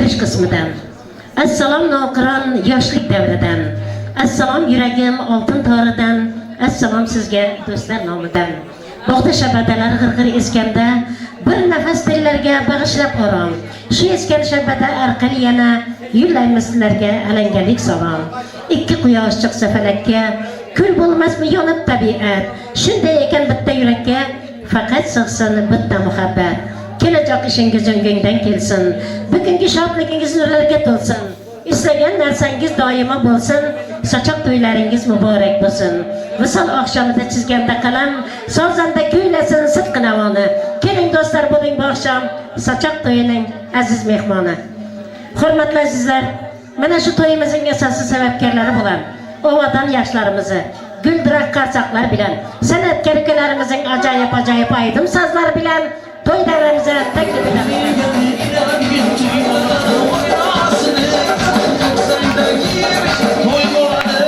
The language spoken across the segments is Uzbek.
Kirish qismidan. Assalom noqiron yoshlik davridan. Assalom yuragim oltin toridan. Assalom sizga do'stlar nomidan. Bog'da shabadalar g'ir-g'ir eskanda bir nafas dillarga bag'ishlab orom. Shu esgan shabada orqali yana yo'llaymiz sizlarga alangalik salom. Ikki quyosh chiqsa falakka, kul bo'lmasmi yonib tabiat. Shunday ekan bitta yurakka faqat sig'sin bitta muhabbat. Kelajak ishingiz o'ngingdan kelsin. Bugungi shodligingiz nurlarga to'lsin. Istagan narsangiz doimo bo'lsin. Sachoq to'ylaringiz muborak bo'lsin. Visol oqshomida chizganda qalam, sozanda kuylasin sidqi navoni. Keling do'stlar, bo'ling bu oqshom sachoq to'yining aziz mehmoni. Hurmatli azizlar, mana shu to'yimizning asosiy sababkorlari bo'lgan Ovadan yoshlarimizni guldirak qarsoqlar bilan, san'atkor ukalarimizning ajoyib ajoyib aydim sozlari bilan to'y davramizni taklif etamiz. To'y bo'ladi.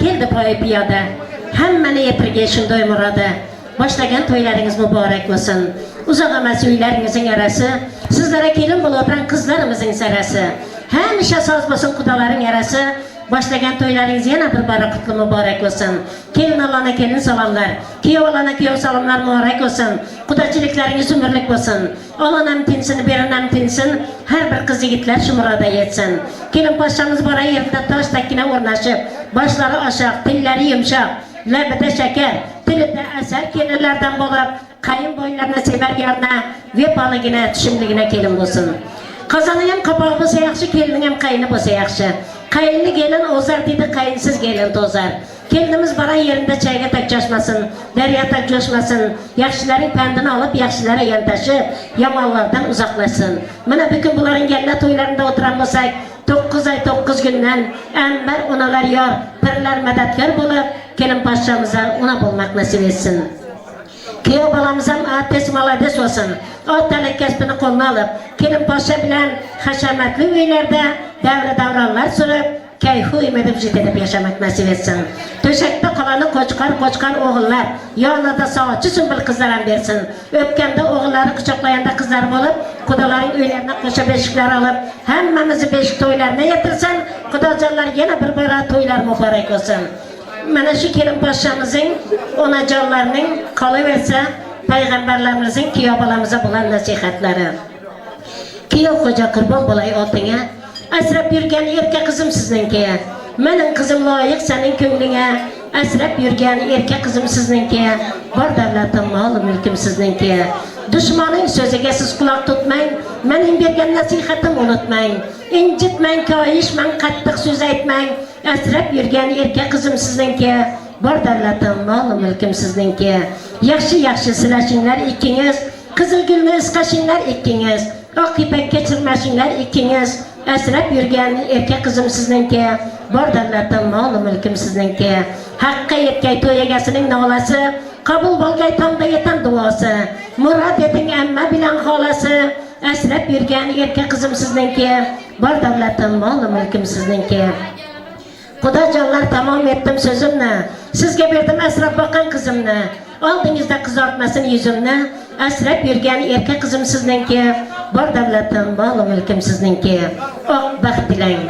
Keldi poyi piyoda. Hammani yetirgay shunday murodi. Boshlagan to'ylaringiz muborak bo'lsin. Uzoq emas uylaringizning arasi, sizlarga kelin bo'lib qizlarimizning sarasi. Hamisha soz bo'lsin xudolaring arasi. Boshlagan to'ylaringiz yana bir bora qutli muborak bo'lsin. Kelin olana kelin salomlar, kuyov olana kuyov salomlar muborak bo'lsin. Qudachiliklaringiz umrlik bo'lsin. Olanam tinsin, beranam tinsin. Har bir qiz yigitlar shu muroda yetsin. Kelin poshshamiz bora yerda toshdakkina o'rnashib, boshlari oshoq, tillari yumshoq, labida shakar, tilida asal kelinlardan bo'lib, qayin bo'ylarına sevar yorna, vefoligina, tushumligina kelin bo'lsin. Qozoni ham qopog'i bo'lsa yaxshi, kelining ham qayni bo'lsa yaxshi. Qayinli kelin o'zar deydi, qayinsiz kelin to'zar. Kelinimiz boran yerinde chayga tak jo'shmasin, daryo tak jo'shmasin. Yaxshilarning pandini olib, yaxshilarga yondashib, yomonlardan uzoqlashsin. Mana bugun bularning galla to'ylarida o'tiran bo'lsak, 9 oy 9 kundan anbar onalar yor, pirlar madadkor bo'lib, kelin poshshamizga ona bo'lmoq nasib etsin. Kuyov bolamiz ham artist молодец bo'lsin. Otalik kasbini qo'lına olib, kelin poshsha bilan hashamatli uylarda davra davronlar surib, kayfu edib jit yashamak nasib etsin. To'shakda qolani qo'chqor qo'chqor o'g'illar, yonida soatchi sumbul qizlar ham bersin. O'pganda o'g'illari, quchoqlaganda qizlar bo'lib, xudolaring uylarini qo'sha beshiklar olib, hammamizni beshik to'ylarına yetirsin. Xudojonlar yana bir bora to'ylar muborak bo'lsin. Mana shu kelin poshshamizning onajonlarning qolaversa payg'ambarlarimizning kuyov bolamizga bo'lgan nasihatlari. Kuyov xo'ja qurbon bo'lay otingga, asrab yurgan erka qizim sizningki. Mening qizim loyiq sening ko'nglingga, asrab yurgan erka qizim sizningki. Bor davlatim, mol mulkim sizningki. Dushmaning so'ziga siz quloq tutmang, mening bergan nasihatim unutmang. Injitmang, koyishmang, qattiq so'z aytmang. Asrab yurgan erka qizim sizningki. Bor davlatim, mol mulkim sizningki. Yaxshi yaxshi silashinglar ikkingiz, qizil gulni isqashinglar ikkingiz, oq ipakka chirmashinglar ikkingiz. Asrab yurgan erka qizim sizningki. Bor davlatim, mol mulkim sizningki. Haqqa yetgay to'y egasining nolasi, qabul bo'lgay tongda yetan duosi. Murod eting amma bilan xolasi, asrab yurgan erka qizim sizningki. Bor davlatim, mol mulkim sizningki. Xudojonlar tamom etdim so'zimni. Sizga berdim asrab boqqan qizimni. Oldingizda qizartmasin yuzimni. Asrab yurgan erka qizim sizningki. Bor davlatim, mol mulkim sizningki. Oq baxt tilang.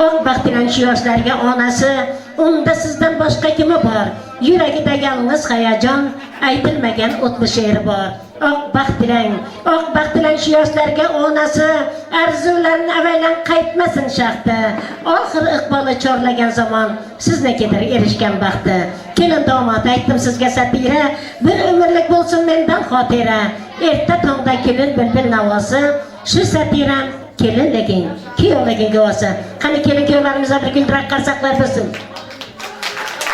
Oq baxt tilang shu yoshlarga onasi. Unda sizdan boshqa kimi bor? Yuragida yalnız hayajon, aytilmagan o'tli she'ri bor. Oq baxt tilang. Oq baxt tilang shu yoshlarga onasi. Arzularini avaylan qaytmasin shaxti. Oxir iqboli chorlagan zamon siznikidir erishgan baxti. Kelin domod aytdim sizga satira, bir umrlik bo'lsin mendan xotira. Erta tongda kelin bilbil navosi, shu satiram kelinliging, kuyovliging guvosi. Qani kelin kuyovlarimizga bir guldirak qarsaqlar bo'lsin.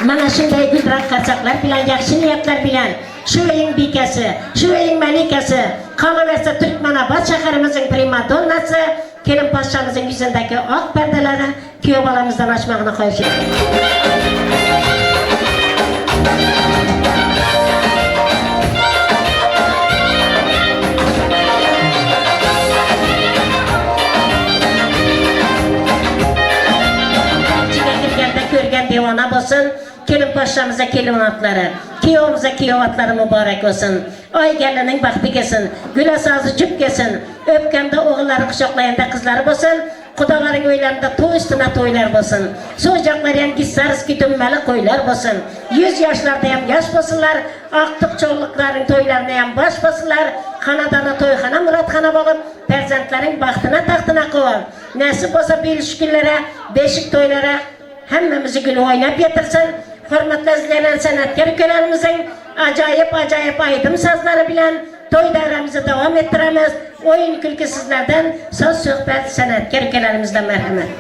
Mana shunday guldirak qarsaqlar bilan, yaxshi niyatlar bilan shu uyning bekasi, shu uyning malikasi, qolaversa Turkmanobod shaharimizning primadonnasi, kelin poshshamizning yuzidagi oq pardalari kuyov bolamizdan ochmog'ini xohish etaman. Ichiga kirganda ko'rgan devona bo'lsin. Kelin poshshamizga kelin otlari, kuyovimizga kuyov otlari muborak bo'lsin. Oy galining baxti kelsin, gul asosi jup kelsin. O'pganda o'g'illari, quchoqlaganda qizlari bo'lsin. Xudolaring uylarida to'y ustuna to'ylar bo'lsin. So'joqlari ham gissarskiy dumbali qo'ylar bo'lsin. 100 yoshlarda ham yosh bo'lsinlar, oqtiq cho'liqlarning to'ylarini ham bosh bo'lsinlar. Xonadoni to'yxona, murodxona bo'lib, farzandlaring baxtina taxtina quvon. Nasib bo'lsa bu yil shu kunlara, beshik to'ylari hammamizni gul o'ynab yetirsin. Hurmatli azizlar, san'atkor ukalarimizning ajoyib ajoyib aytim sozlari bilan to'y davramizni davom ettiramiz. O'yin kulgi sizlardan, so'z suhbat san'atkor ukalarimizdan marhamat.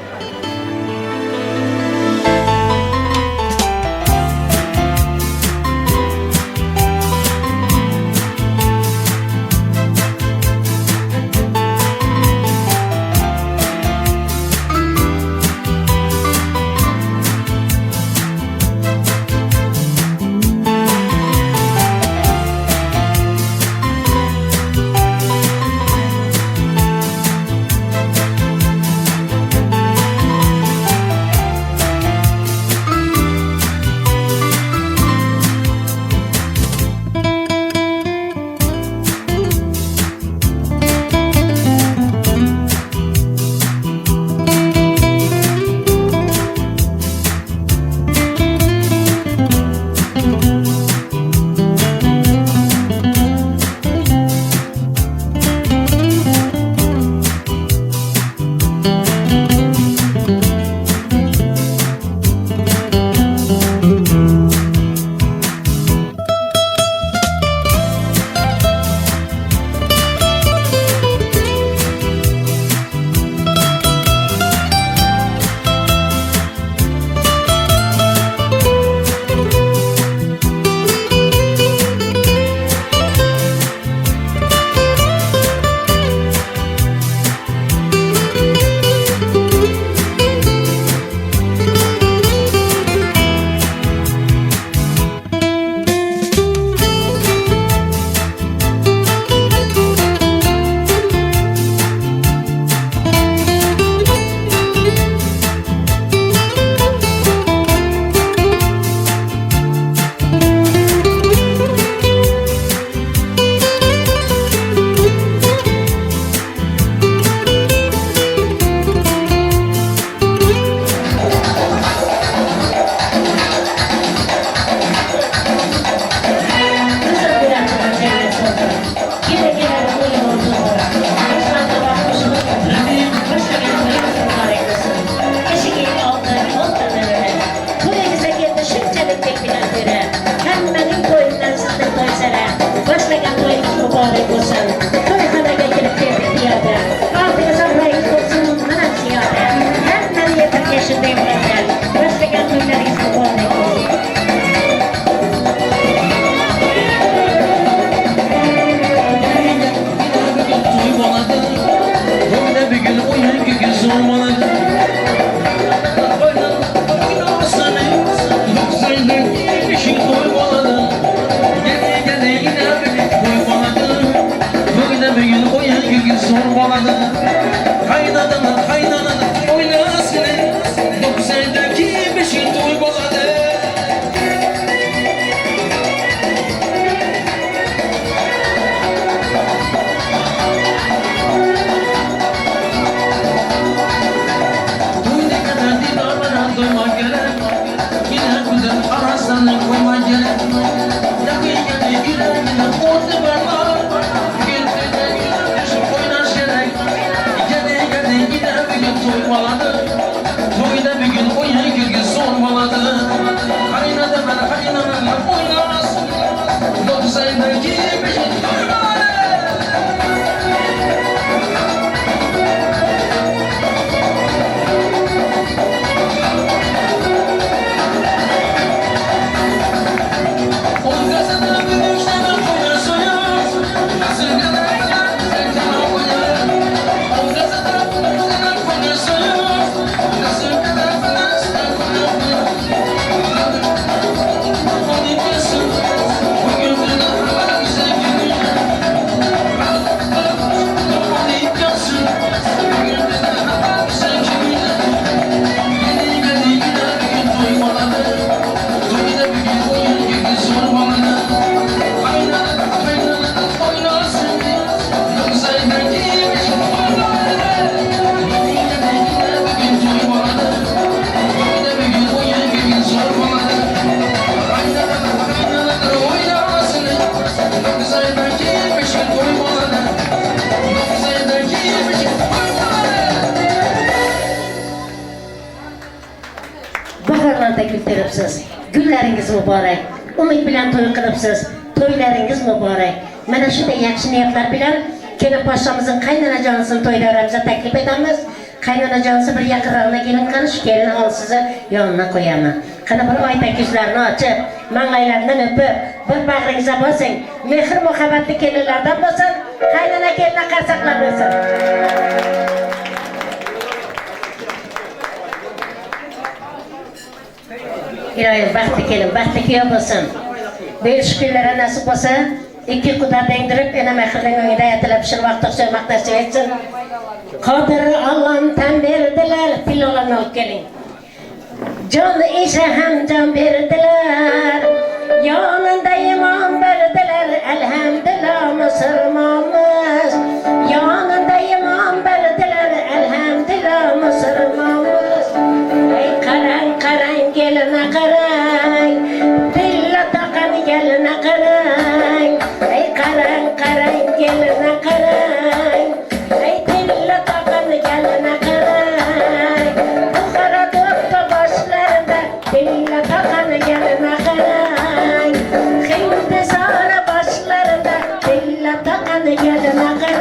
To'qsondagi besh yil to'y bo'ladi. To'yda kadar didor bilan to'ymoq kerak. Yine güzel arasını koymak gerek. Yakın yüreğine ordu varlar. Gültüde gülmüş oynaş gerek. Gene gene yine bir gün toy baladı. Toyda bir gün oyun gülgün son baladı. Kaynana ben kaynana oynasın. 92 beş toy baladı. Bahorlarda gul teribsiz, gullaringiz muborak. Umid bilan to'y qilibsiz, to'ylaringiz muborak. Mana shunday yaxshi niyatlar bilan kelin poshshamizning qaynanajonisini to'y davramizga taklif etamiz. Qaynanajonisi bir yaqinroqna kelin qani, shu kelin olsizni yonina qo'yaman. Qani bir oytak yuzlarini ochib, manglaylaridan o'pib, bir bag'ringizga bosing. Mehr muhabbatli kelinlardan bo'lsin, qaynana kelinlar qarsaqlar bo'lsin. Iloyim baxtli kelin, baxtli kuyov bo'lsin. Bu yil shu kunlara nasib bo'lsa, ikki quda tengdirib, ena mehrning o'ngida aytilib, shirvoq to'qsoq nasib etsin. Qodir Allohim tan berdilar, tillolarni olib keling. Jon esa ham jon berdilar, yonida iymon berdilar, alhamdulillah musulmonmiz. Yonida iymon berdilar, alhamdulillah musulmonmiz. Ey qarang, qarang kelina qarang, tilla taqan kelina qarang. Ey qarang, qarang kelina qarang, ey tilla taqan kelina qarang. Buxoro do'ppi boshlarida tilla taqan kelina qarang. Hindiston boshlarida tilla taqan kelina qarang.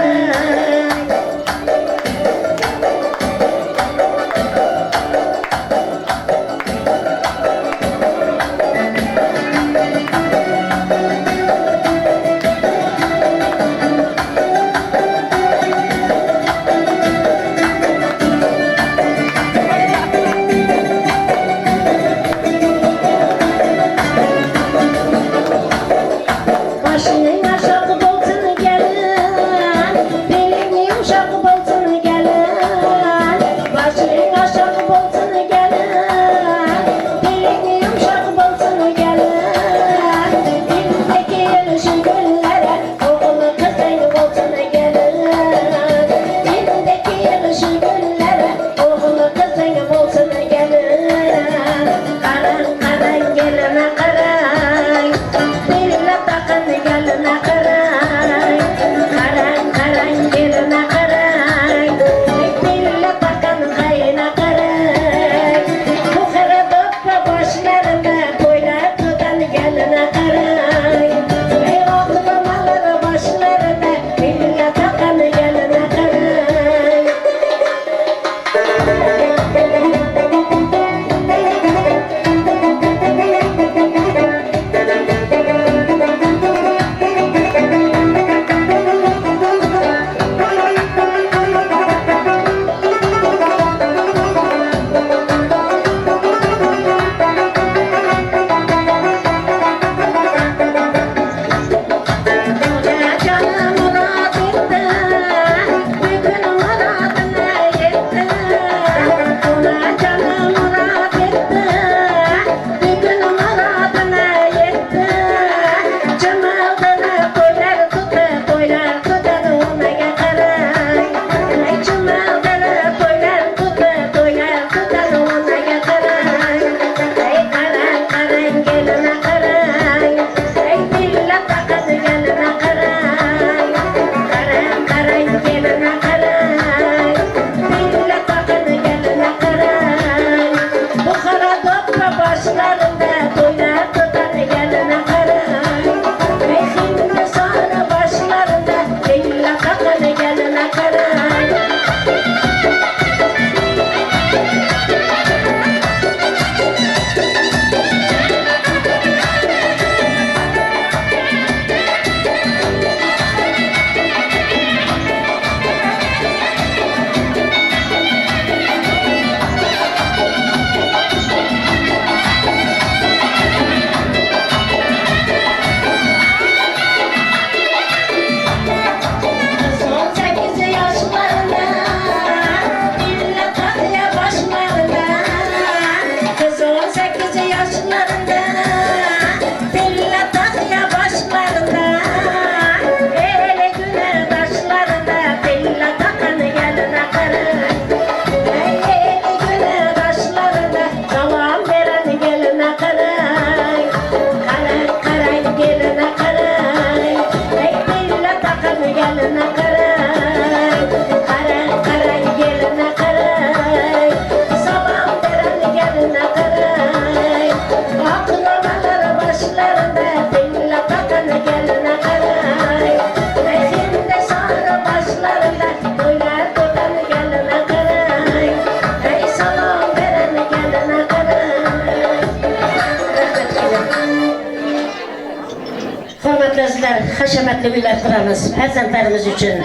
Azizlar, hashamatli uylar quramiz farzandlarimiz uchun.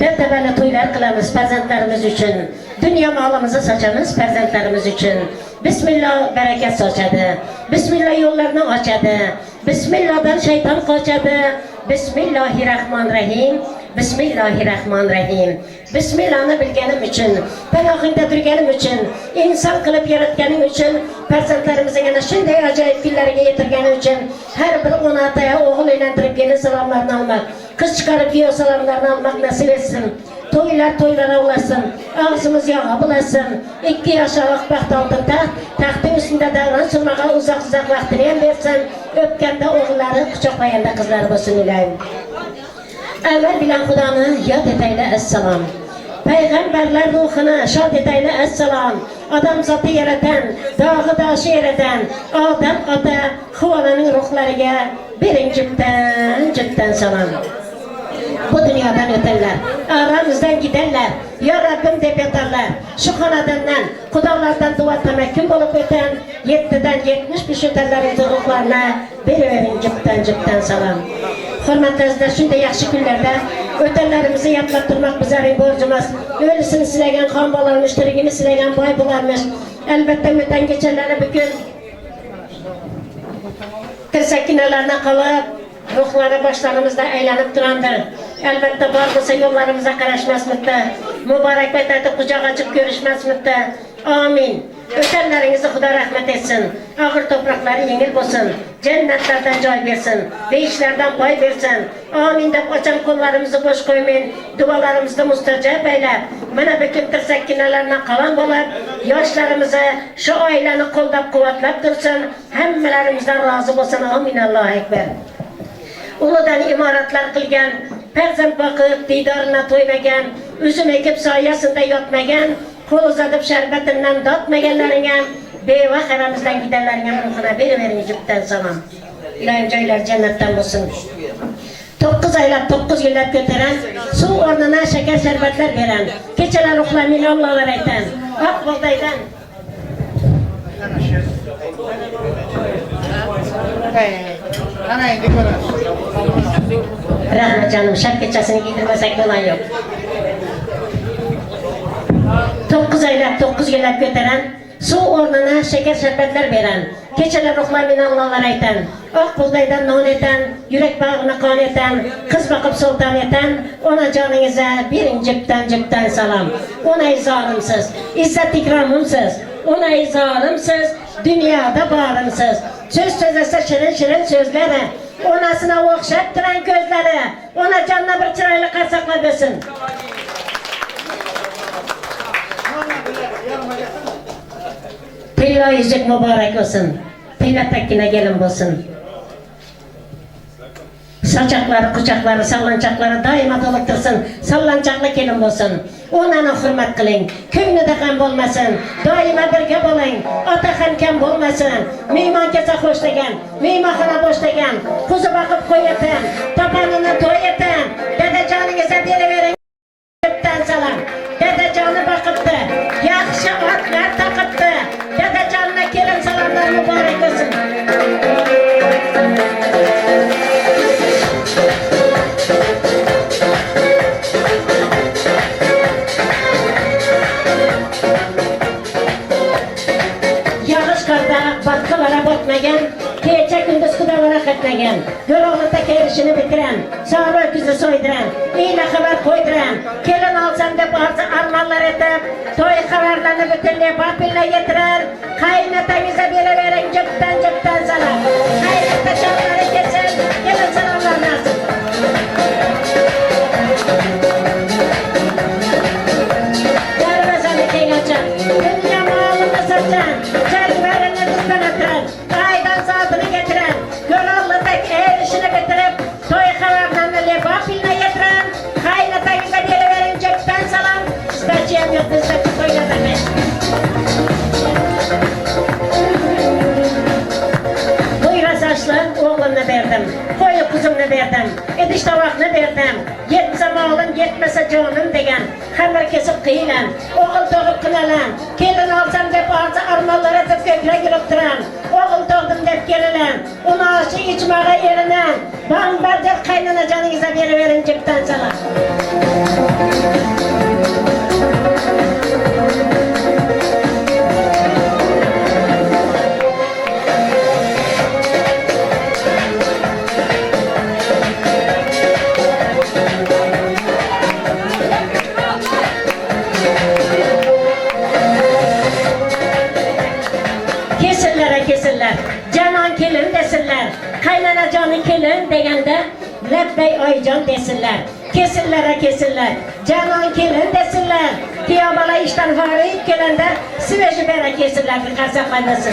Dabdabali to'ylar qilamiz farzandlarimiz uchun. Dunyo molimizni sochamiz farzandlarimiz uchun. Bismillah barakat sochadi. Bismillah yo'llarni ochadi. Bismillahdan shayton qochadi. Bismillahirrahmanirrahim. Bismillahirrahmanirrahim. Bismillahni bilganim uchun, panohingda turganim uchun, inson qilib yaratganing uchun, farzandlarimizga ana shunday ajoyib kunlarga yetirgani uchun har bir ona otaya o'g'il uylantirib kelin salomlarni olmoq, qiz chiqarib kuyov salomlarni olmoq nasib etsin. To'ylar to'ylara ulasin, og'zimiz yog'a bulasin. 2 yosh baxt oltin taxt, taxtning ustida davron surmaga uzoq-uzoq vaqtini ham bersin. O'pganda o'g'illari, quchoqlaganda qizlari bo'lsin iloyim. Avval bilan Xudoni yod etayli assalom. Payg'ambarlar ruhini shod etayli assalom. Odam zoti yaratan, dog'i doshi yaratan, Odam ota Xudoning ruhlariga birinchimdan salom. Bu dünyadan öterler, aramızdan giderler, ya Rabbim deb yatarlar. Şu xonadondan, xudolardan dua tamakkun bo'lib o'tan 7'dan 75 o'tanlarning ruhlarına beravering jipdan salom. Hurmatli azizlar, shunday yaxshi kunlarda o'tanlarimizni yodlab turmoq bizlarning borjimiz. O'lisini silagan xon bo'larmish, tirigini silagan boy bo'larmish. Albatta o'tan kechalari bugun tirsakinalarni qilib, ruhlari boshlarimizda aylanib turandir. Albatta bor bo'lsa yo'llarimizga qarashmasmidi, muborakbod aytib quchoq ochib ko'rishmasmidi. Amin. O'tanlaringizni Xudo rahmat etsin. Og'ir to'proqlari yengil bo'lsin. Jannatlardan joy bersin. Beyishlardan poy bersin. Amin deb ocham qo'llarimizni bo'sh qo'ymayin. Duolarimizni mustajab aylab, mana bugun tirsakkinalarni qalam bo'lib, yoshlarimizni shu oilani qo'llab-quvvatlab tursin. Hammalarimizdan rozi bo'lsin. Amin. Allohu akbar. Uludan imoratlar qilgan, farzand boqib diydorina to'ymagan, uzum ekib soyasida yotmagan, qo'l uzatib sharbatidan dotmaganlaring ham beva aramizdan gidanlaring ham ruhina beravering jipdan salom. Iloyim joylar jannatdan bo'lsin. 9 oylab 9 yillab ko'taran, suv o'rnina shakar sharbatlar beran, kechalar uxlamay Allohlar aytan, oq bug'doydan Ana endi ko'ramiz. Rahmat canım, şapkachasini kiydirmasak bo'lgan yo'q. 9 oylab 9 yillab ko'taran, suv o'rnina shakar sharbatlar beran, kechalar uxlamay Allohlar aytan, oq bug'doydan non etan, yurak bag'rini qon etan, qiz boqib sulton etan, onajoningizga bering jipdan salom. Onay zorimsiz, izzat ikromimsiz, onay zorimsiz, dunyoda borimsiz. So'z so'zlasa shirin shirin so'zlari, onasına o'xshab turan ko'zlari, onajonga bir chiroyli qarsoqlar bersin. Tilla yüzük mübarek olsun. Tilla takkina gelin bo'lsin. Saçakları, kucakları, sallançakları daima to'lib tursin. Sallanchaqli kelin bo'lsin. Onani hurmat qiling. Ko'nglida g'am bo'lmasin. Doimo birga bo'ling. Ota ham kam bo'lmasin. Mehmon kelsa xo'sh degan, mehmonxona bo'sh degan, qo'zi boqib qo'yatan, toponini to'yatan, dadajoningizga beravering. Salom. Dadajoni boqibdi, yaxshi otlar taqibdi. Dadajonni kelin salomlar muborak bo'lsin. Yağış qarda batqılara batmagan, kecha kunduz xudolara qatnagan, Go'ro'g'lida kelishini bitiran, sori öküzü so'ydiran, iyla xabar qo'ydiran, kelin olsam deb orzu armonlar etib, to'y xabarlarini butunlay bapilla yetirar, qaynotangizga beravering jipdan salom. Qaynota shodlari kelsin, kelin salomlarni olsin. Darvozani keng ochan, dunyo molini sochan, jarvarini tuzdan o'tiran, aydan soatini getiran, Go'ro'g'lidek er ishini bitirib, to'y xabarlarini lebopilna yetiran, qaynotangizga beravering jipdan salom. Stachiyam yo'q, bizda to'ylar. Buyra saçlı oğlumni berdim, qo'yi qizimni berdim, idish tovoqni berdim. Yetsa molim, yetmasa jonim degan, xamir kesib qiyilan, o'g'il tug'ib qinalan, kelin olsam deb orzu armonlar etib ko'krak yurib turan, o'g'il tug'dim deb kelinan, uni oshi ichmog'a erinan, bambardir qaynota jipdan salom. Kesinlere kesinler, canan kelin desinler, kaynana canı kelin degende lebbey aycan desinler. Kesinlere kesinler, canan kelin desinler, kuyov ishdan farig kelende sveji bera kesinler, bir qarsaqlanasın.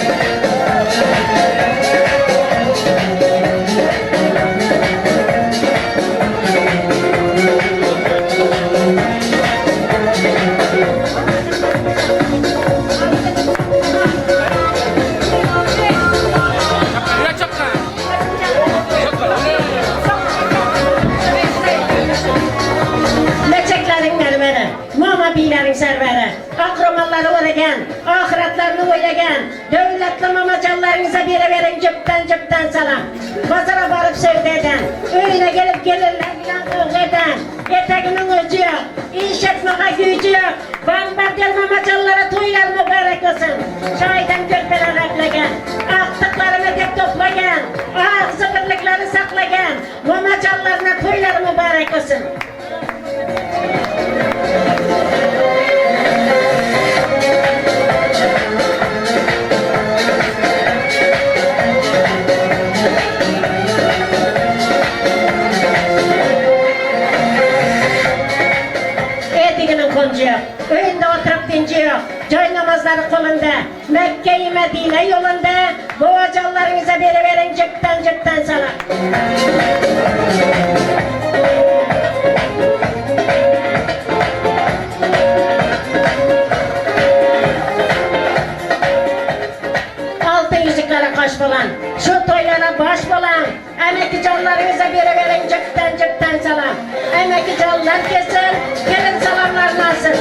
Leçeklerin merveri, mama biylerin serveri, akromalları o'ragan, oxiratlarni o'ylagan, davlatli mamajonlaringizga beraverin jipdan jipdan salom. Bozorga borib savdo edan, uyina kelib kelinlar bilan qo'g'edan, etagining uchi yo'q, ish etmoqqa kuchi yo'q. Bombardier mamajonlara to'ylar muborak bo'lsin. Choydan ko'rpalar aplagan, aqtiqlarini deb to'plagan, og'zi birliklarini saqlagan mamajonlarına to'ylar muborak bo'lsin. Etiginin koncu yok, önünde oturup dinci yok, joy namazları kolunda, Mekke-i Medine yolunda, boğacanlarınıza verin cepten cepten salam. Altın yüzüklere kaş bulan, şu toylara baş bulan, emeki canlarınıza verin cepten cepten salam. Emeki canlar kesin, gelin salamlarını alsın.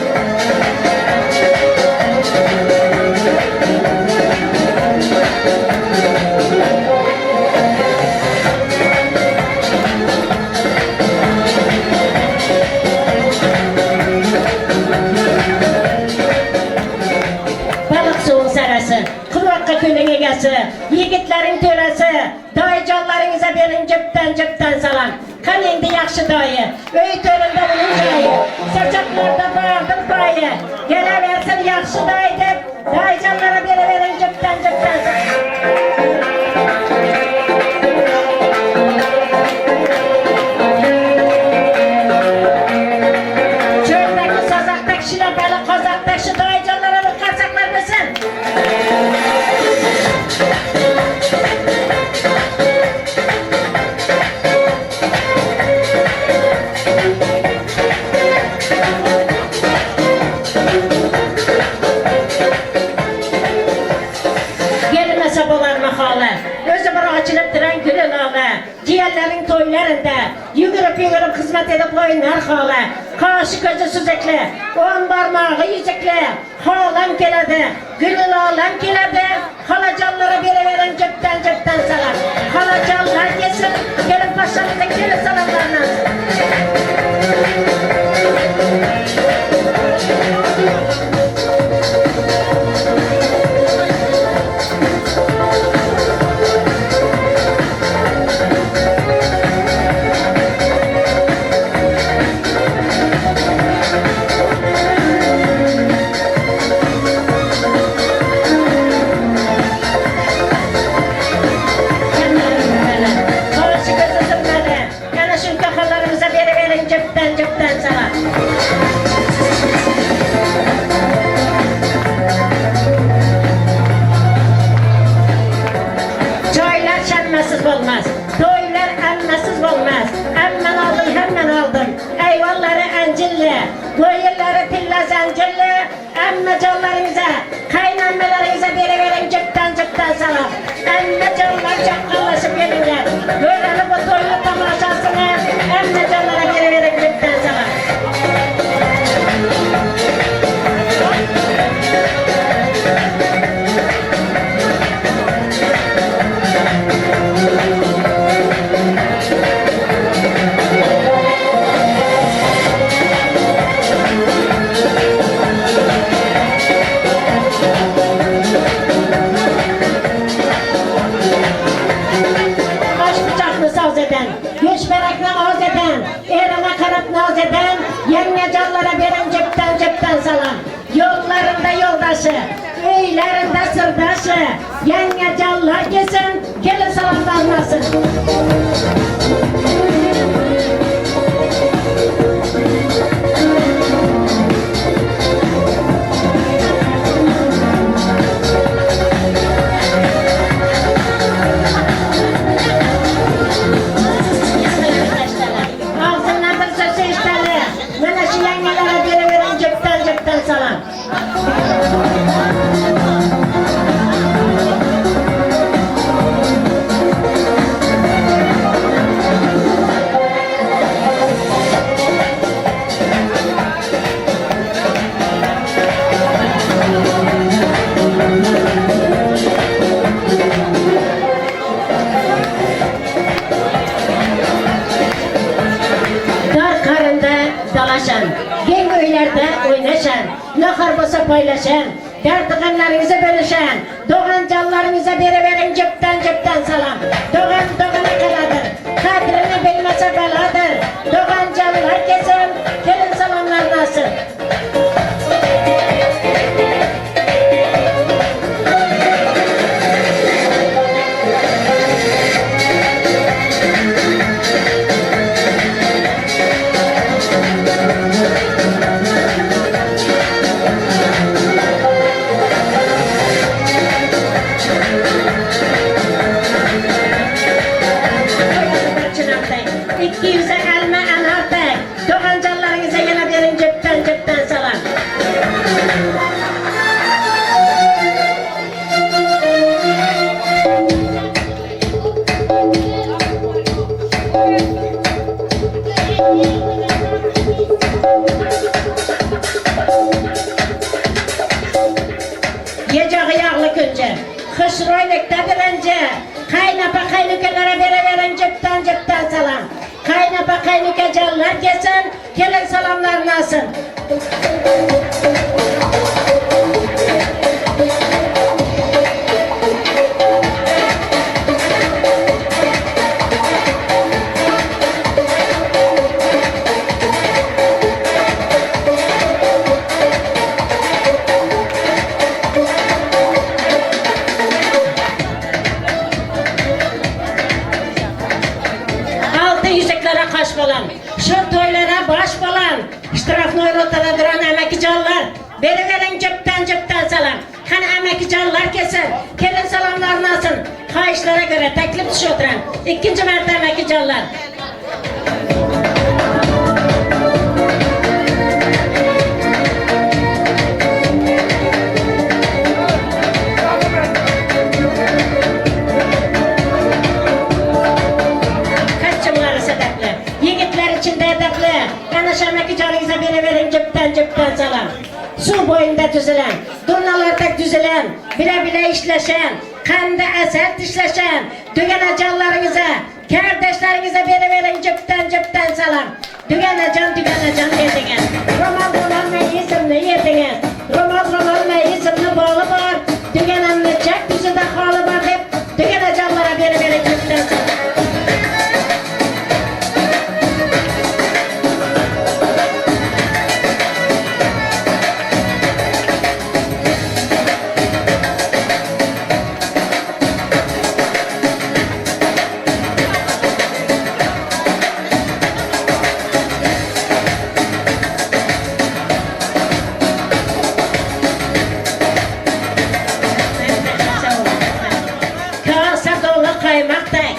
Balık suyun sarası, Qurvaqqa ko'ling egasi, yigitlaring to'rasi, doyijonlaringizga bering jipdan jipdan salom. Qani endi yaxshi doyi, uy to'rinda uning joyi, sochoqlarda bordim poyi, kelaversin yaxshi doyi deb, doyijonlarga beravering jipdan jipdan salom. Cho'ldagi sozoqdagi shinapali qozoqdagi shu doyijonlarga bir qarsaklar bo'lsin. Gelmese bo'larmi xola, o'zi bir ochilib turan guli lola, jiyanlarning to'ylarida yugurib yugurib xizmat edib o'ynar xola, qoshi ko'zi suzakli, o'ng barmog'i yuzukli, xolam keladi, guli lolam keladi, xolajonlara beravering jipdan jipdan salom. Xolajonlar kelsin, kelin poshshamizga kelin salomlarni olsin. Jipdan jipdan salom. Joylar shanmasiz bo'lmas, to'ylar ammasiz bo'lmas. Amman oldim, hamman oldim. Ayvonlari anjilli, bo'yinlari tilla zanjirli. Ammajonlaringizga, qaynonalaringizga beravering jipdan jipdan salom. Ammajonlar chaqqonlashib kelinglar. Ko'rani bu to'yni tomoshasini ammajonlarga beravering jipdan salom. qardoshi, uylarida sirdoshi, yangajonlar kelsin, kelin salomlarni olsin. Og'zimdan bir so'z eshitadi. Mana shu yangalarga beravering jipdan salom. Dar qarında dalaşan, keng uylarda o'ynashan, nahar bo'lsa poylashan, dardi g'amlaringizni bo'lishgan, do'g'anjonlaringizga beravering jipdan salom. Do'g'an do'g'ana qaladir, qadrini bilmasa balodir. Do'g'anjonlar kelsin, kelin salomlarni olsin. Chinarday, 200 alma anarday, do'g'anjonlaringizga yana bering jipdan salom. Yeyog'i yog'li kuncha, xushro'ylikda birinchi, qaynapa qaynukalarga beravering jipdan salom. Qaynapa qaynukajonlar kelsin, kelin salomlarni olsin. Altın yüzüklere qaş bolan, shu to'ylara bosh bolan, shtrafnoy rotada duran amakijonlar, beravering jipdan salom. Qani amakijonlar kelsin, kelin salomlarni olsin. Xohishlarga ko'ra taklif tushib o'tiran. Ikkinchi marta amakijonlar. Kostyumlari sababli, yigitlar ichida adabli, ana shu amakijoningizga beravering jipdan salom. Suv bo'yida tuzilan, durnalardek tuzilan, bila-bila ishlashan, qanda asal tishlashan, duganajonlaringizga, qardoshlaringizga beravering jipdan salom. Duganajon, duganajon dedingiz. Ro'mol ro'mol mayizimni yedingiz. Ro'mol ro'mol mayizimni boli bor, duganamni chak yuzida holi bor deb duganajonlarga beravering jipdan salom. Kosa to'la qaymoqday,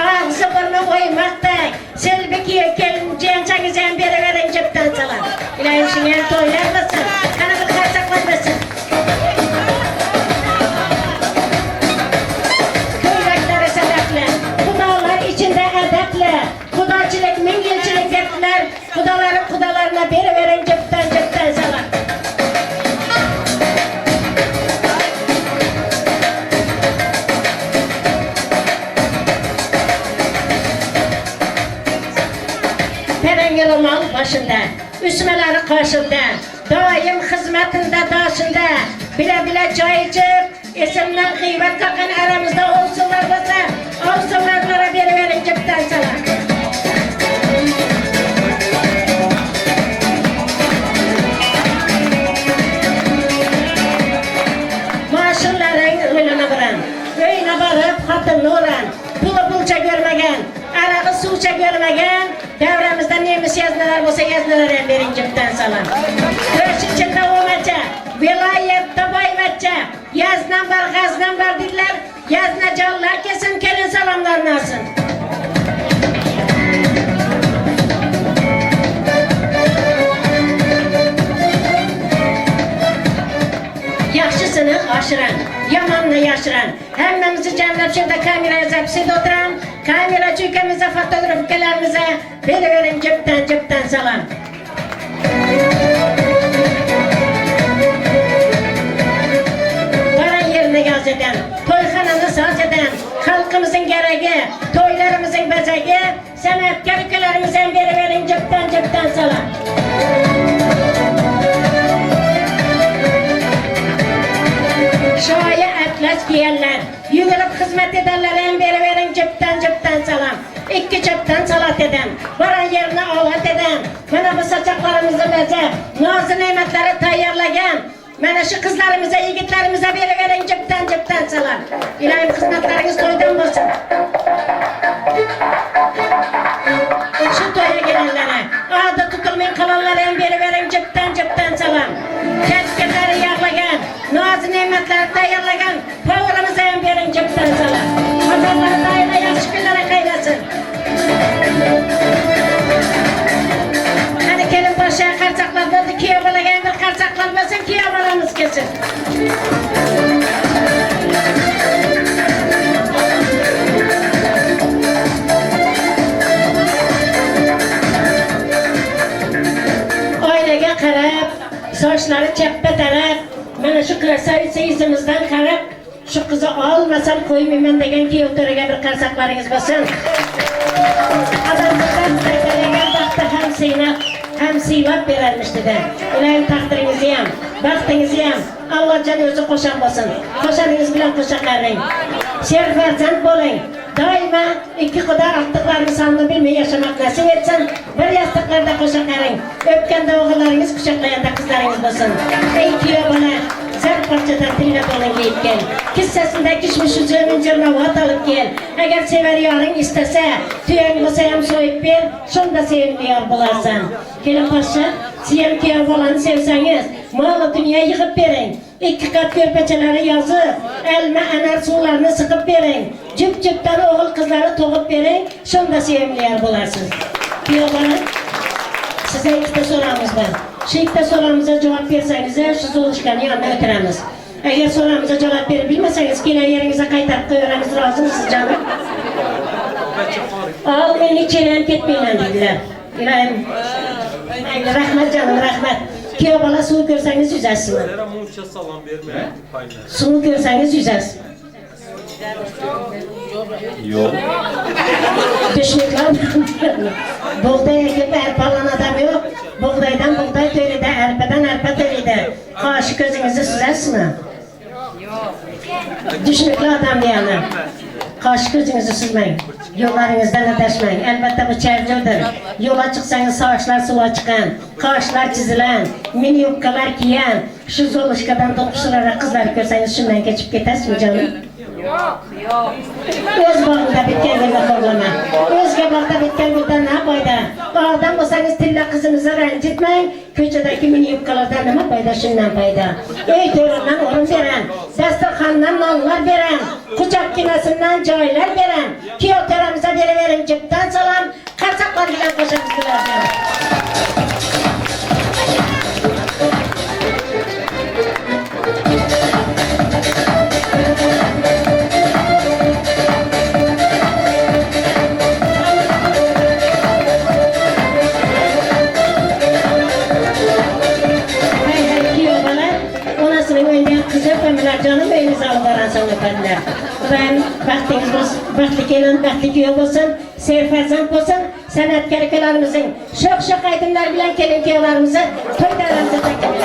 og'zi burni o'ymoqday, selbi kelin jiyanchangizni ham beravering jipdan salom. Iloyim shunga ham to'ylar qilsin, qani bir qarsaqlar. Ko'ylaklari sababli, xudolar ichida adabli, xudochilik ming yilchilik debdilar, xudolari xudolarına beravering jipdan salom. Perengi ro'mol boshida, usmalari qoshida, doim xizmatida doshida, bila-bila choy ichib, esimdan g'iybat qilgan aramizda ovsinlar bo'lsa, ovsinlarga beravering jipdan salom. to'ylana bilan. Uyine borib xotinni uran, puli pulcha ko'rmagan, arag'i suvcha ko'rmagan, davramizda nemis yaznalar bo'lsa yaznalar ham bering jimdan salom. To'rtinchi davomatcha, viloyatda boyvachcha, yaznam bor, g'aznam bor dedilar. Yaznajonlar kelsin, kelin salomlarni olsin. Yaxşısını aşıran, yamanını yaşıran. Hemmemizi cemlep şurada kameraya zapsida oturan, kamera ülkemize, fotoğrafikalarımıza verin cepten cepten salam. Varan yerine yaz eden, toyxananı saz eden, halkımızın gereği, toylarımızın bezegi, sanatkar ülkelerimizden beri verin cepten cepten salam. Şoya atlas giyenler, yugurib xizmat edenler hem beri verin cepten cepten salam. İki cepten salat eden, varan yerine alat eden, mana bu saçaklarımızı beze, nazı nimetleri tayyorlagan, mana şu kızlarımıza, yigitlarımıza beri verin cepten cepten salam. İlahim xizmatlarınız toydan bo'lsin. Şu toya gelenlere, adı tutulmayan kalanlara hem beri verin cepten cepten salam. Ketkinleri yağlagan, nazı nimetleri tayyorlagan powerimize hem verin cepten salam. Pazarlar daima yaxshi kunlara qaylasin. Hani kelin boshqa qarsaqlar bo'ldi, kuyov bolaga ham bir qarsaqlar bo'lsin, kuyov bolamiz kelsin. Oynaga qarab, sochlari chappa taraf, mana shu krasavitsa yuzimizdan qarab, shu qizni olmasam qo'ymayman degan kuyov to'raga bir qarsaqlaringiz bo'lsin. Odamlardan baxti ham siynab, ham siylab berarmish dedi. Ilohim taqdiringizni ham, baxtingizni ham Allohjon o'zi qo'shan bo'lsin. Qo'shaningiz bilan qo'sha qaring. Sher farzand bo'ling. Doimo ikki xudo ortiqlarini sonini bilmay yashamoq nasib etsin. Bir yostiqlarda qo'sha qaring. O'pganda o'g'illaringiz, quchoqlaganda qizlaringiz bo'lsin. Ey kuyov bola, zar parchadan tilla to'ning kiyib kel. Kissasida kishmish uzum, injir navot olib kel. Agar sevar yoring istasa, tuyang bo'lsa ham so'yib ber, shunda sevimli yor bo'larsan. Kelin poshsha, siz ham kuyov bolani sevsangiz, mol dunyo yig'ib bering. Ikki qat ko'rpachalari yozib, elma anar suvlarini siqib bering. Jup-jupdan o'g'il qizlari tug'ib bering, shunda sevimli yor bo'larsiz. Kuyov bola, sizga ikkita so'ramiz bor. Shu ikkita so'ramizga javob bersangiz, shu Zoluşkani yonida o'tiramiz. Agar so'ramizga javob berib bilmasangiz, kelgan yeringizga qaytarib qo'yaveramiz, rozimisiz jonim? Ol, meni ichini ham ketmayman dedilar. Ilohim, mayli, rahmat jonim, rahmat. Kuyov bola suv ko'rsangiz yuzasizmi? Suv ko'rsangiz yuzasiz. Yo'q. Tushunibman. Bug'doy ekib arpalan odam yo'q. Bug'doydan bug'doy to'lida, arpadan arpa to'lida. Qoshi ko'zingizni suzasizmi? Yo'q. Tushunibli odam deyani. Qoshi ko'zingizni suzmang. Yo'llaringizdan adashmang. Albatta bu charjurdir. Yo'lga chiqsangiz sochlar suv chiqqan, qoshlar chizilan, mini yubkalar kiygan, shu Zoluşkadan to'qishlar qizlar ko'rsangiz shundan kechib ketasizmi jonim? Yo'q, yo'q. O'z bog'ida bitgan gulni xo'rlama. O'zga bog'da bitgan guldan na foyda? Odam bo'lsangiz tilla qizimizni ranjitmang. Ko'chadagi mini yubkalardan nima foyda, shundan foyda. Uy to'ridan o'rin beran, dasturxondan nonlar beran, quchoqginasidan joylar beran. Kuyov to'ramizga beravering jipdan salom, qarsaqlar bilan qo'shamiz bularni. Canım evimize alıp varansan öpediler. Xudoyim baxtingiz bo'lsin, baxtli kelin, baxtli kuyov bo'lsin, serfarzand bo'lsin. San'atkor ukalarimizning sho'x-sho'x aydinlar bilan kelin kuyovlarimizni to'y davramizga taklif etamiz.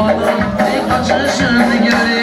Babanın kaçışını göreyim.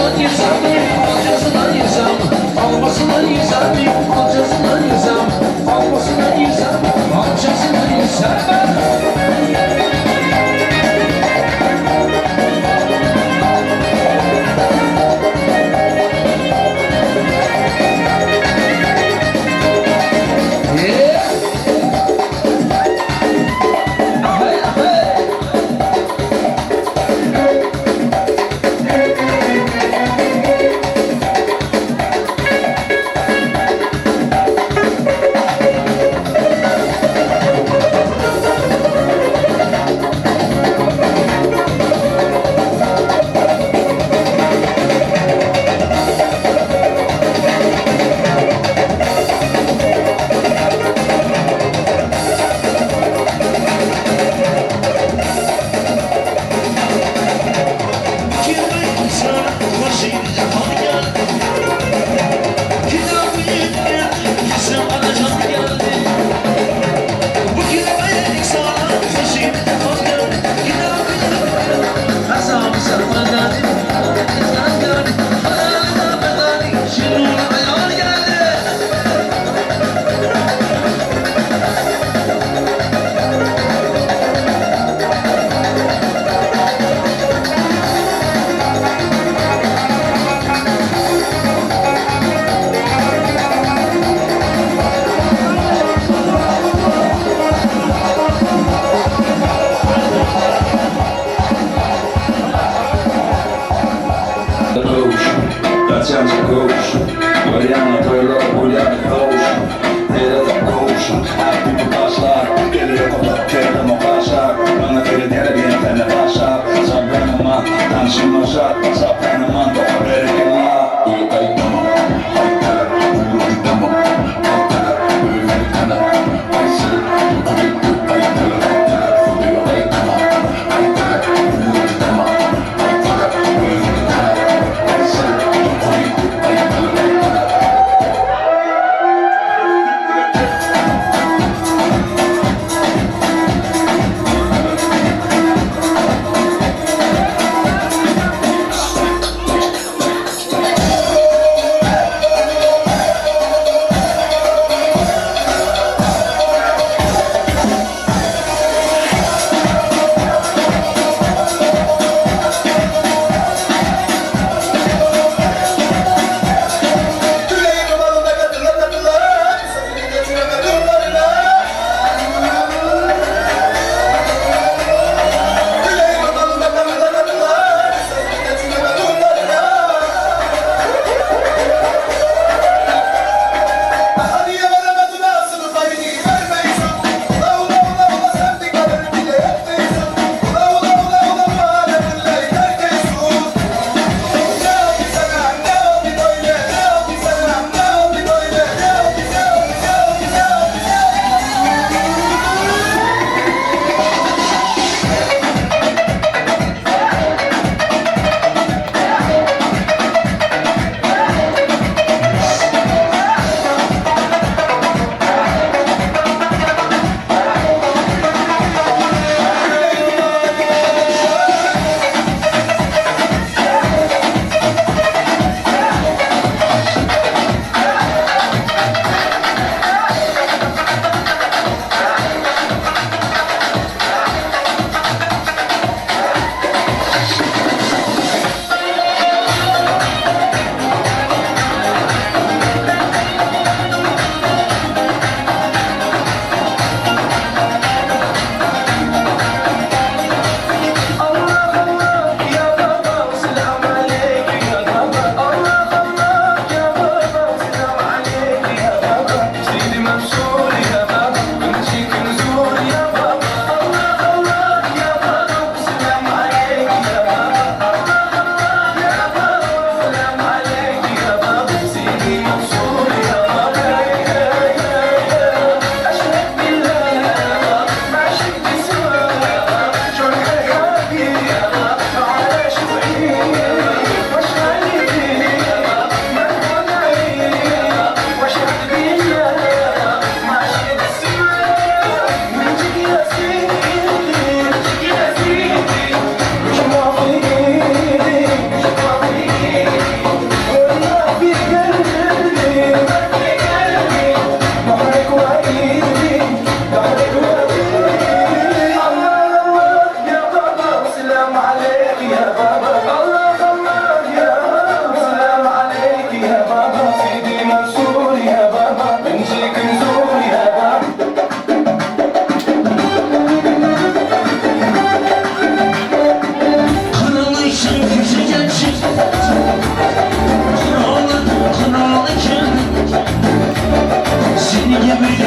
Almasından yesem, alcasından yesem, almasından yesem, alcasından yesem, almasından yesem, alcasından yesem. Yeah. Ahey, ahey.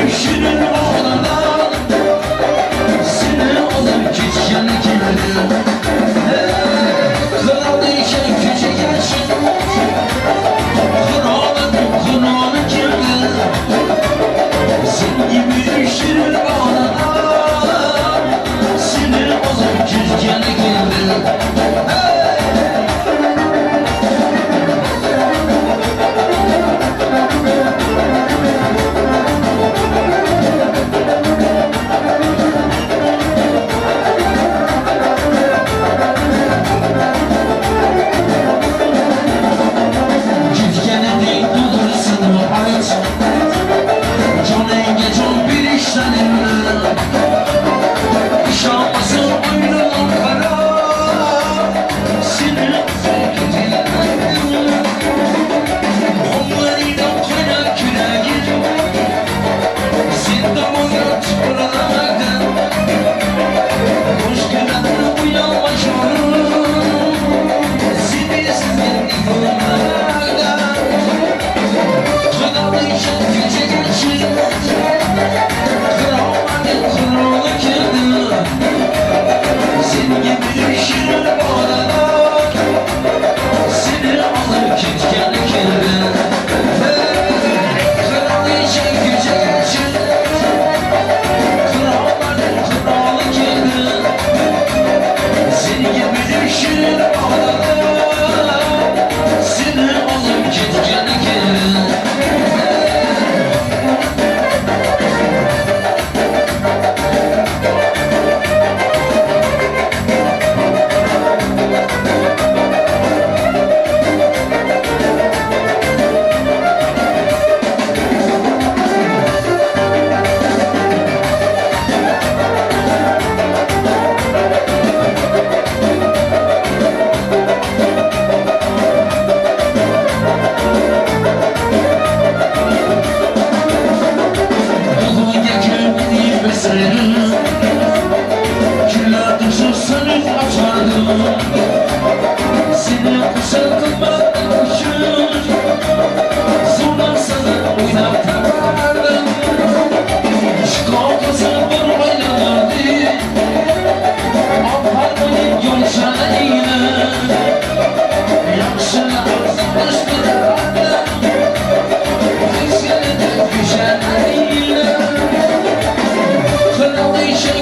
Shirin bog'lardan seni olib ketgani keldi. Qirolicha ko'chaga chiqdi, qiroli qiroli keldi. Sen gibi shirin bog'lardan seni olib ketgani keldi. Ketganidek to'g'risini ayt, joningga jon berishdan endi ishonmasin o'ynagan qarab seni. Xumlarida qaynar kulagim sen tomonga tipranaman. Qo'shqinlarni o'ynamachonim seni esimga ko'rmagan. Qirolicha ko'chaga chiqdi, qirolning qiroli keldi. Senga bir shirin bolalar seni olib ketgani keldi. Qirolicha ko'chaga chiqdi, qirolning qiroli keldi. Senga bir shirin bolalar seni olib ketgani keldi. Bugunga kim seni Kimlar tushirsin ochardi. Seni kusha qilmadim uchun Zo'rlarsini o'ynab tapardim. Ishqoqisi bir aylanardi Opparmayib yo'lshaningni Yaxshilar solishtirardi Qirolicha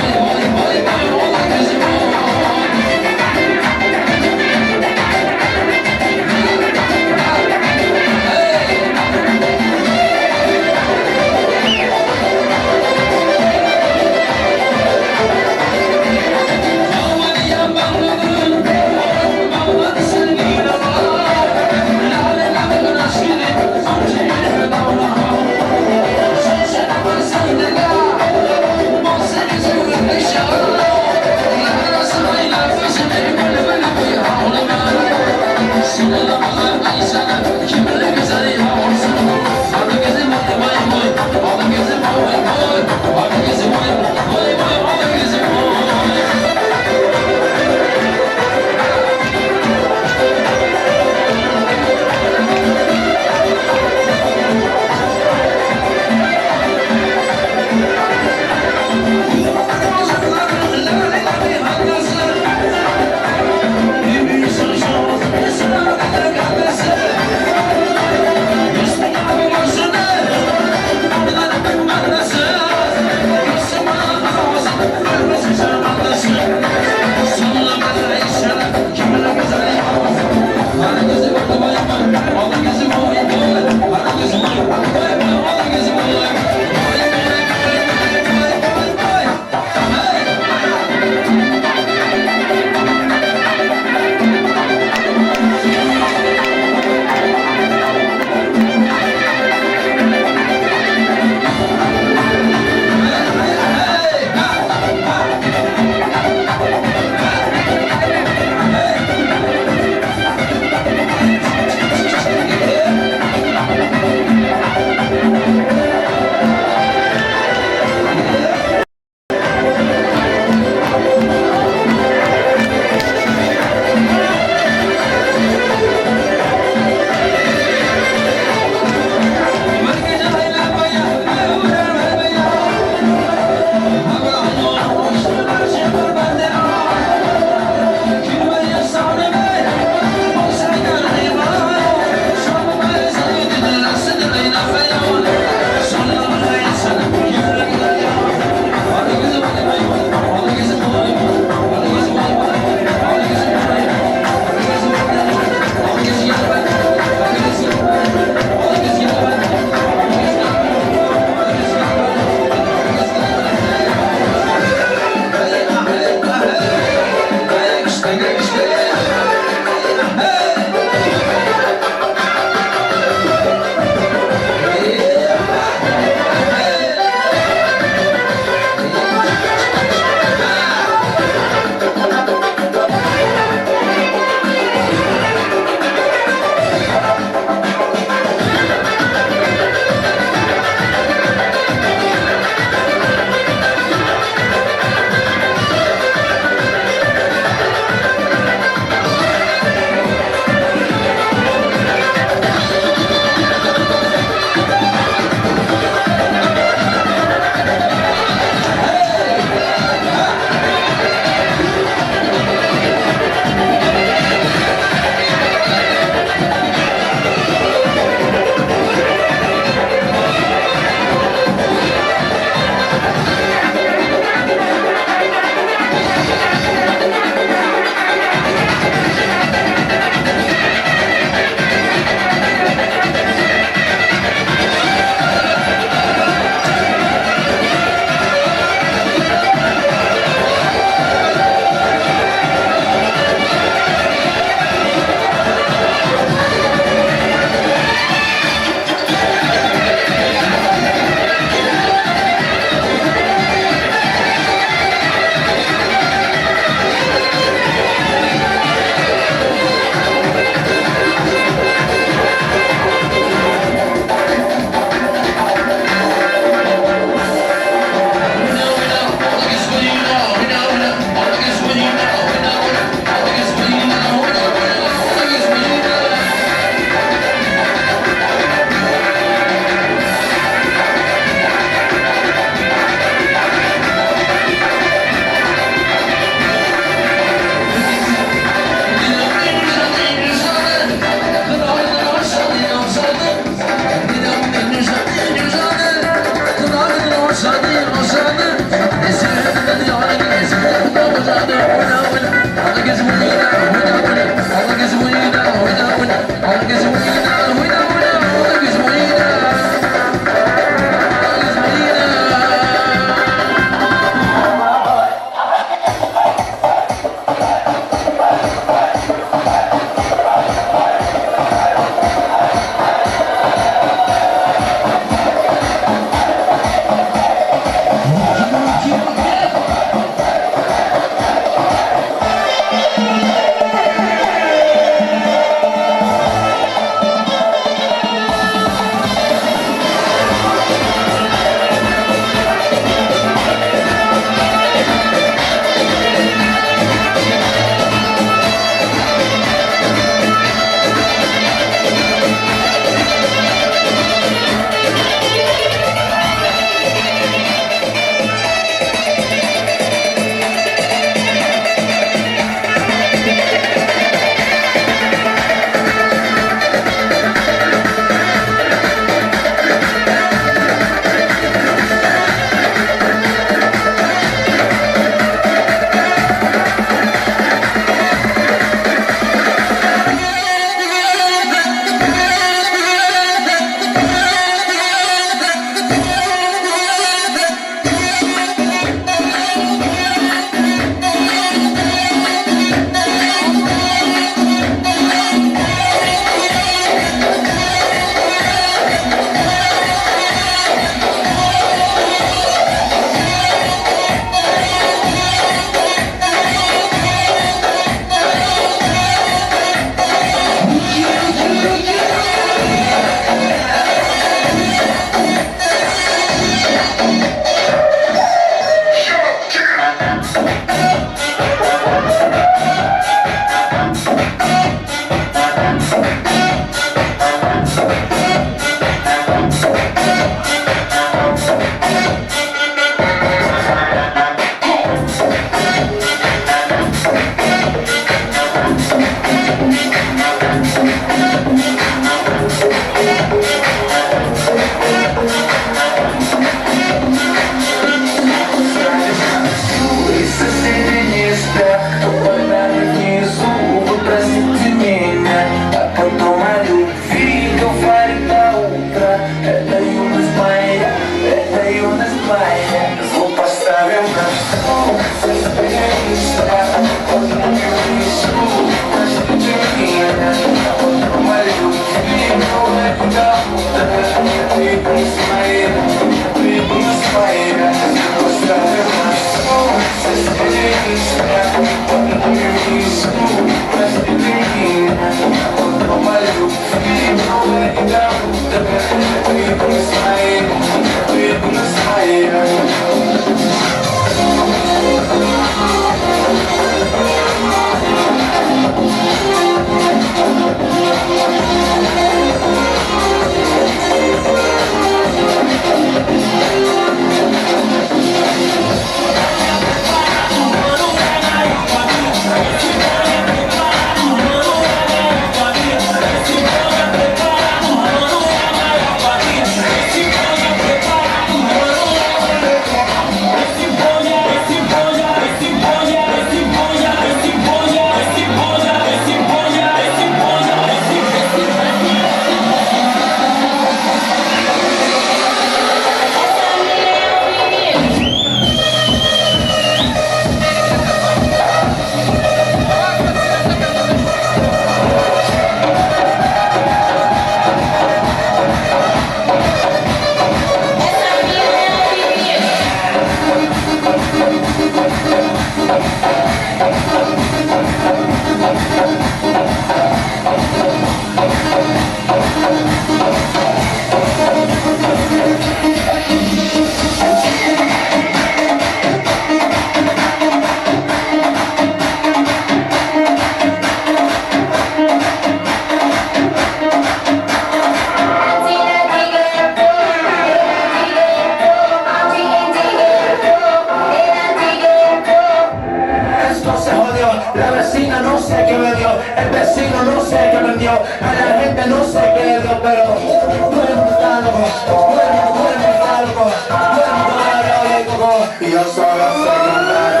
Esto se jodió, la vecina no sé qué me dio, el vecino no sé qué me dio, a la gente no sé qué le dio, pero todo el mundo está loco, todo el mundo está loco, todo el mundo está loco, y yo solo sé cantar.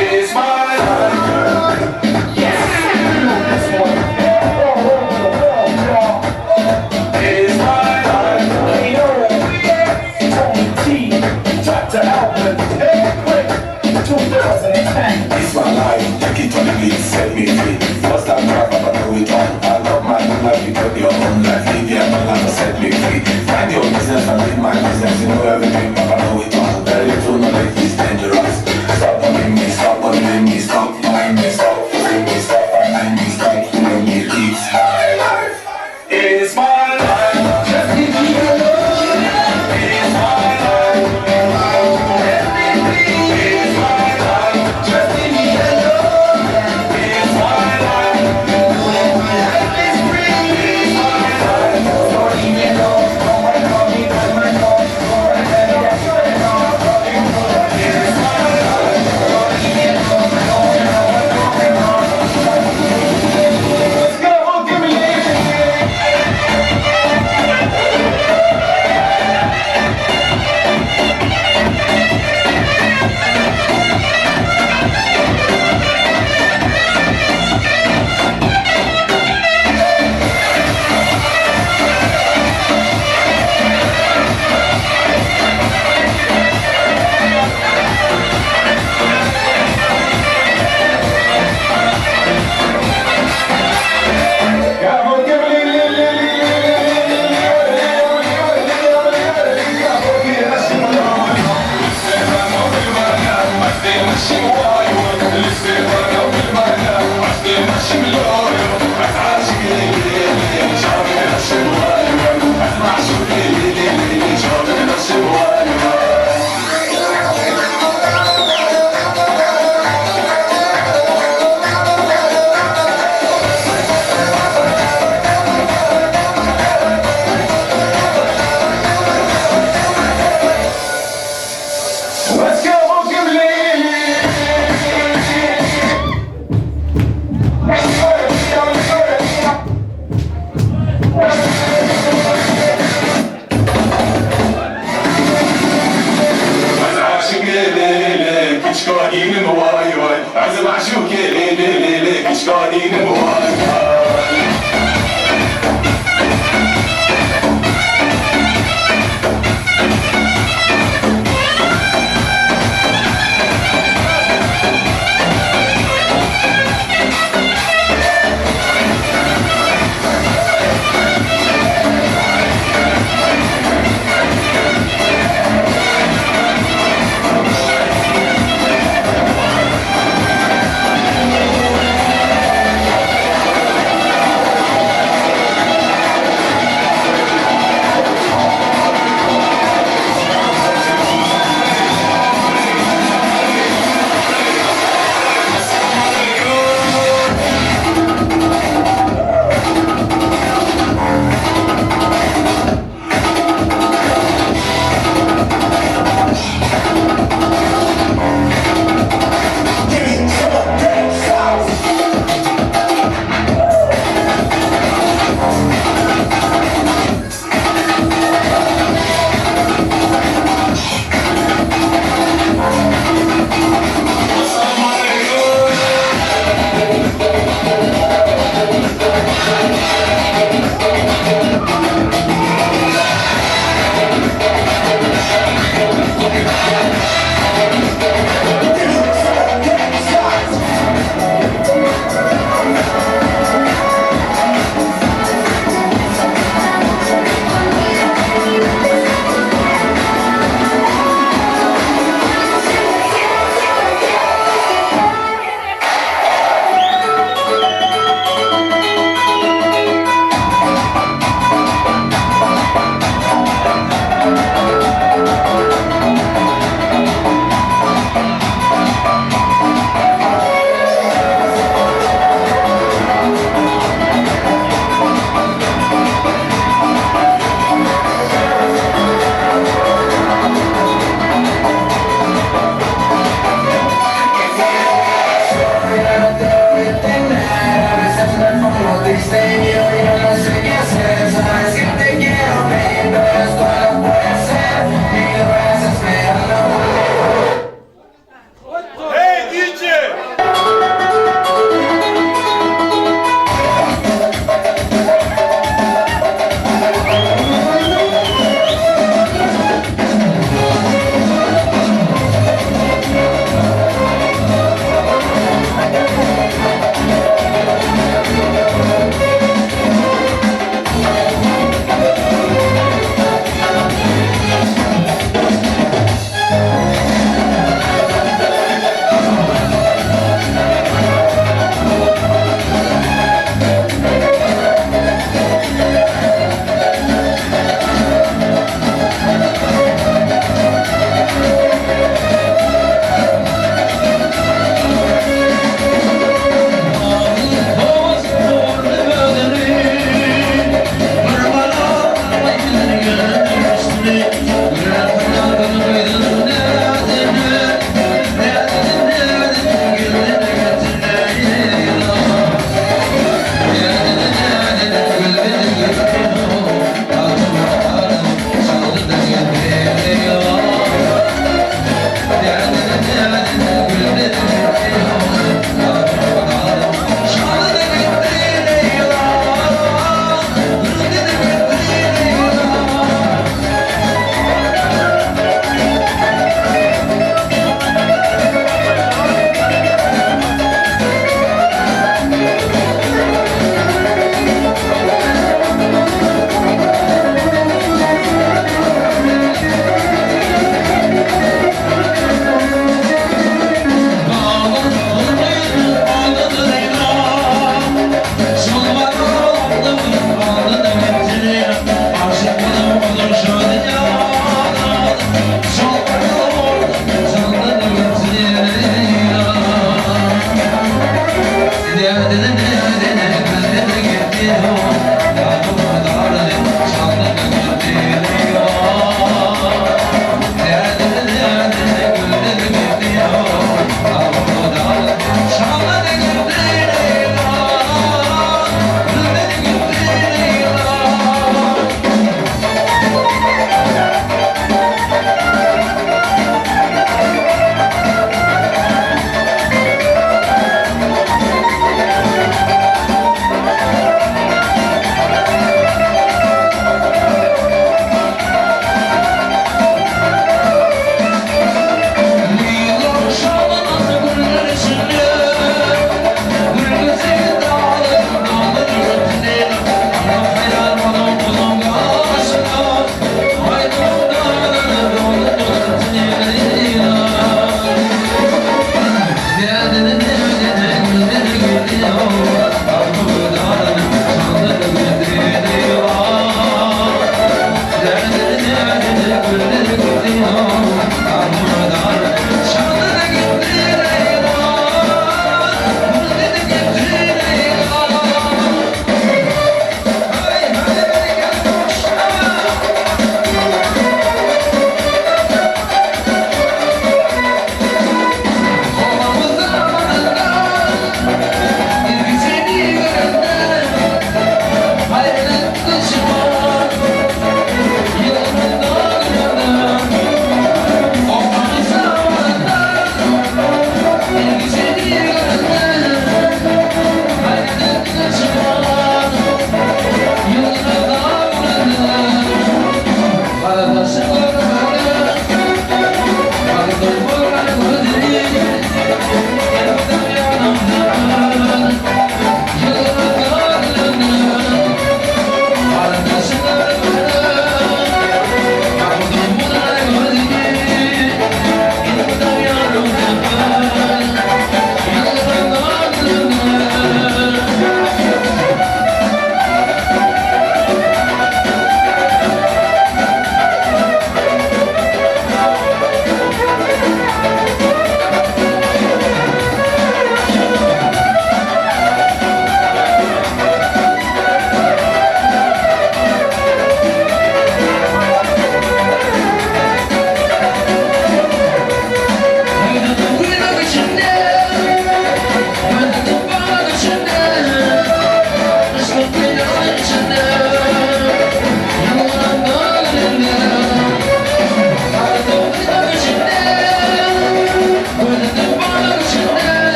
It's my life. It's my life. Tony T, Dr. Alvin, Quick, 2010. It's my life. Take it or leave it, set me free. First time driver, but do it all. I love my own life, you got your own life. Live your own life, set me free. Mind your business and live my business. You know everything, but I know it all. Very little knowledge is dangerous. Stop bugging me, stop bugging me, stop lying me, stop fooling me, stop finding me, stop fooling me. It's my life. It's my life. Just leave me alone. It's my life. It's my life. Just leave me alone. It's my life. My life is free. It's my life. Let's go. Give me it. He never was done. Give me some of that sauce. Give me some of that sauce. A veces me pongo triste y hoy no sé qué hacer. Sabes que te quiero, baby, pero esto no puede ser. Mil veces me han. Hey DJ!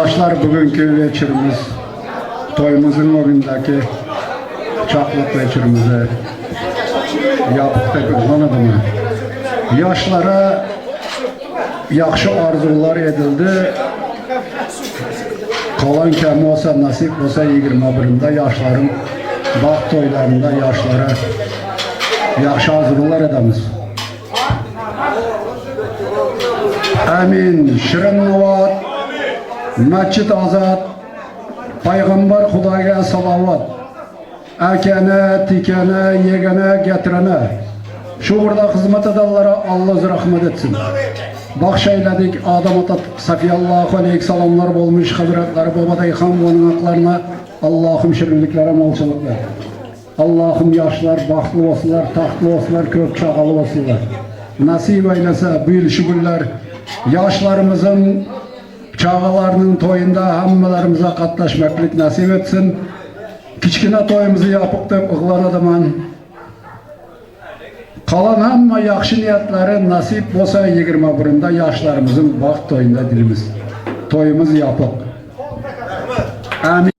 Yoshlar, bugünkü вечерimiz, toyumuzun o gündeki çaklık вечерimizi yapıp da anladın mı? Yaşlara yaxşı arzular edildi. Kalan kemi olsa, nasip olsa 21'inde yaşların baxt toylarında yaşlara yaxşı arzular edemiz. Amin. Şirin Novat, Masjid Azad, Payg'ambar Xudoga salovat. Akani, tikani, yegani, getireni. Şu burada hizmet edenlere Allah rahmet etsin. Baxş eyledik Adam ata Safiyallahu aleyhisselamlar bolmuş hazretleri Baba Dayxan onun haklarına Allah'ım şirinliklere molçuluklar. Allah'ım yaşlar baxtlı olsunlar, taxtlı olsunlar, kök çağalı olsunlar. Nasip eylese bu yıl şu günler yaşlarımızın çağalarının toyunda hammalarımıza katlaşmaklık nasip etsin. Kichkina toyumuzu yapıp deb ıg'lanaman. Kalan hamma yaxshi niyatlari nasip bo'lsa 21'ında yaşlarımızın baxt toyunda dilimiz. Toyumuz yapık. Amin.